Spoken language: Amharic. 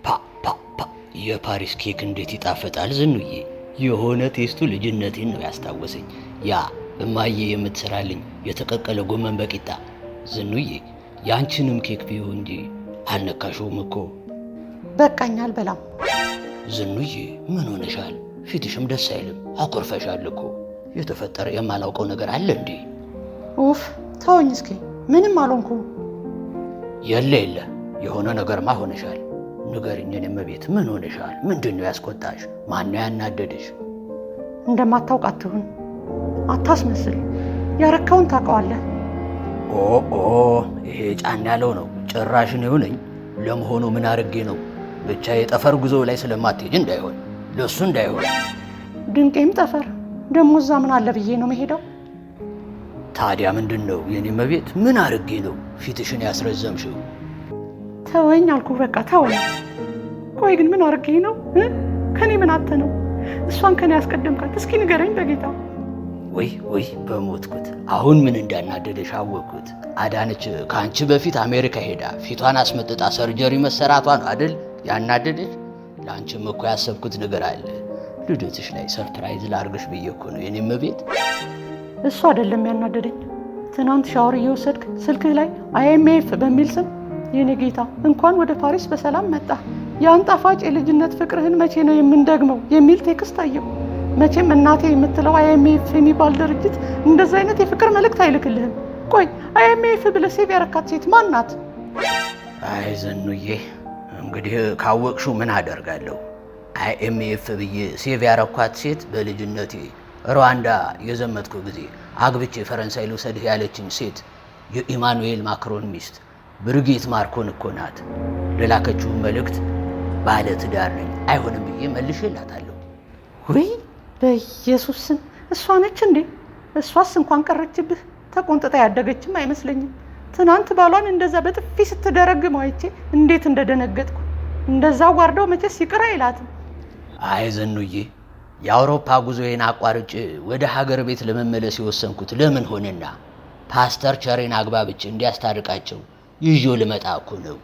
ፓ ፓ ፓ! የፓሪስ ኬክ እንዴት ይጣፍጣል ዝኑዬ! የሆነ taste ኡ ልጅነቴን ነው ያስታወሰኝ። ያ እማዬ የምትሰራልኝ የተቀቀለ ጎመን በቂጣ። ዝኑዬ፣ ያንቺንም ኬክ ቢሆን እንጂ አልነካሽውም እኮ። በቃኝ፣ አልበላም። ዝኑዬ፣ ምን ሆነሻል? ፊትሽም ደስ አይልም። አኩርፈሻል እኮ። የተፈጠረ የማላውቀው ነገር አለ እንዴ? ኡፍ፣ ተወኝ እስኪ፣ ምንም አልሆንኩም። የለ የለ፣ የሆነ ነገርማ ሆነሻል። ንገሪኝ የኔ እመቤት፣ ምን ሆነሻል? ምንድን ነው ያስቆጣሽ? ማን ነው ያናደደሽ? እንደማታውቅ አትሁን፣ አታስመስል። ያረከውን ታውቀዋለህ። ኦ ኦ፣ ይሄ ጫን ያለው ነው። ጭራሽ እኔው ነኝ። ለመሆኑ ምን አድርጌ ነው? ብቻ የጠፈር ጉዞ ላይ ስለማትሄጅ እንዳይሆን፣ ለእሱ እንዳይሆን። ድንቄም ጠፈር ደግሞ እዛ ምን አለ ብዬ ነው መሄደው? ታዲያ ምንድን ነው የኔ እመቤት? ምን አድርጌ ነው ፊትሽን ያስረዘምሽው? ተወኝ አልኩህ፣ በቃ ተወኝ። ቆይ ግን ምን አድርጌ ነው? ከኔ ምን አጥተህ ነው እሷን ከኔ ያስቀደምካት? እስኪ ንገረኝ በጌታ። ወይ ወይ፣ በሞትኩት! አሁን ምን እንዳናደደሽ አወቅኩት። አዳነች ከአንቺ በፊት አሜሪካ ሄዳ ፊቷን አስመጥጣ surgery መሰራቷ ነው አደል ያናደደሽ? ለአንቺም እኮ ያሰብኩት ነገር አለ። ልደትሽ ላይ surprise ላርግሽ ብዬ እኮ ነው የኔ እመቤት። እሱ አይደለም ያናደደኝ። ትናንት ሻወር እየወሰድክ ስልክህ ላይ IMF በሚል ስም "የኔ ጌታ፣ እንኳን ወደ ፓሪስ በሰላም መጣ፣ ያን ጣፋጭ የልጅነት ፍቅርህን መቼ ነው የምንደግመው?" የሚል text አየሁ። መቼም እናቴ የምትለው IMF የሚባል ድርጅት እንደዚ አይነት የፍቅር መልእክት አይልክልህም። ቆይ፣ IMF ብለህ save ያረካት ሴት ማን ናት? አይ ዘኑዬ፣ እንግዲህ ካወቅሽው ምን አደርጋለሁ? IMF ብዬ save ያረኳት ሴት በልጅነቴ ሩዋንዳ የዘመትኩ ጊዜ አግብቼ ፈረንሳይ ልውሰድህ ያለችኝ ሴት፣ የኢማኑኤል ማክሮን ሚስት ብርጌት ማርኮን እኮ ናት። ለላከችው መልእክት ባለ ትዳር ነኝ፣ አይሆንም ብዬ መልሼላታለሁ። ውይ፣ በኢየሱስ ስም፣ እሷ ነች እንዴ? እሷስ እንኳን ቀረችብህ። ተቆንጥጣ ያደገችም አይመስለኝም። ትናንት ባሏን እንደዛ በጥፊ ስትደረግመው አይቼ እንዴት እንደደነገጥኩ። እንደዛ ጓርደው መቼስ ይቅር አይላትም። አይ ዘኑዬ፣ የአውሮፓ ጉዞዬን አቋርጬ ወደ ሀገር ቤት ለመመለስ የወሰንኩት ለምን ሆነና ፓስተር ቸሬን አግባብቼ እንዲያስታርቃቸው ይዤው ልመጣ እኮ ነው።